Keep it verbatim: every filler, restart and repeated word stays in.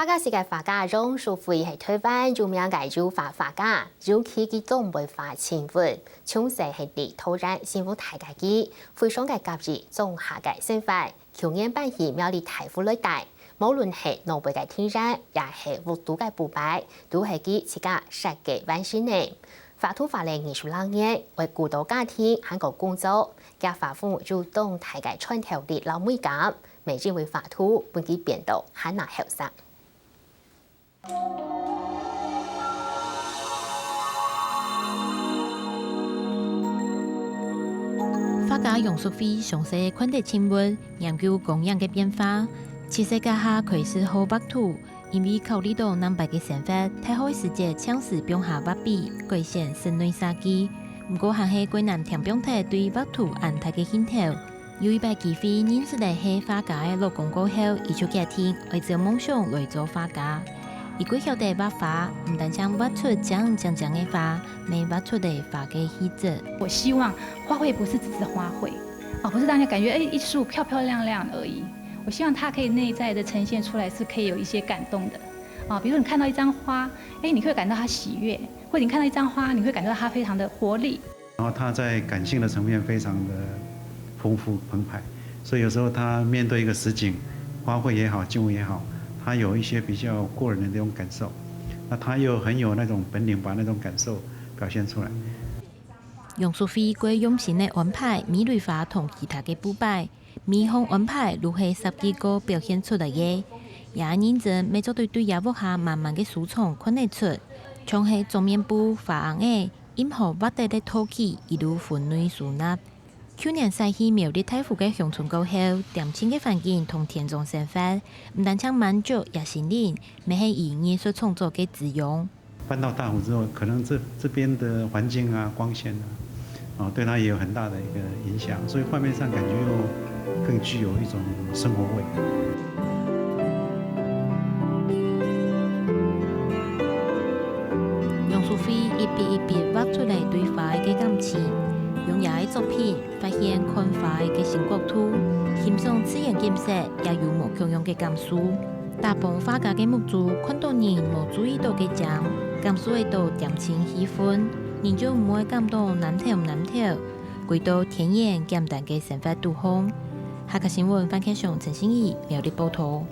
客家式个畫家楊淑妃係臺灣有名个油畫畫家，尤其佢當會畫靜物，從細係在桃園生活大个佢，非常个合意莊下个生活。舊年搬去苗栗大湖來戴，無論係外背个庭園，也係屋肚个布擺，都係佢自家設計完成个。畫圖畫了二十六年，為顧到家庭還過工作，佢畫風有當大个穿透力摎美感，每一位畫圖分佢變到還較後生。 畫家楊淑妃詳細看得靜物，研究光影个變化。七歲該下開始學畫圖，因為考慮到南北个生活，大學時節常時放下畫筆，改選室內設計。毋過還係過難忒放忒對畫圖恁大个興頭。有一擺機會認識了係畫家个老公過後，佢就決定愛照夢想來做畫家。 佢過曉得畫花，毋單淨畫出靚靚靚个花，乜畫出了花个氣質。我希望花卉不是只是花卉，啊，不是让人家感觉哎一束漂漂亮亮而已。我希望它可以内在的呈现出来是可以有一些感动的，啊，比如你看到一张花，哎，你会感到它喜悦，或者你看到一张花，你会感到它非常的活力。然后他在感性的层面非常的丰富澎湃，所以有时候他面对一个实景，花卉也好，静物也好，他有一些比较过人的那种感受，那他又很有那种本领，把那种感受表现出来。杨淑妃过用心个安排美丽花同其他个布摆，每項安排都係設計過表现出来个，也認真乜做得對這屋下滿滿个收藏看得出，像係桌面布、花尪仔， 任何畫得个陶器，佢都分類收納。舊年徙去苗栗大湖个鄉村過後，恬靜个環境同田莊生活，毋單淨滿足佢心靈，乜係佢藝術創作个滋養。搬到大湖之后，可能这这边的环境啊、光线啊，哦，对他也有很大的一个影响，所以画面上感觉又更具有一种生活味。 杨淑妃一笔一笔畫出來對花仔个感情，用佢个作品發現看花仔个新角度，欣賞自然景色也有無共樣个感受。打幫畫家个目珠看到人無注意到个靚，感受得到恬靜氣氛，人就毋會感到難頭毋難頭，歸到天然簡單个生活肚項。客家新聞范克雄、陳信怡苗栗報導。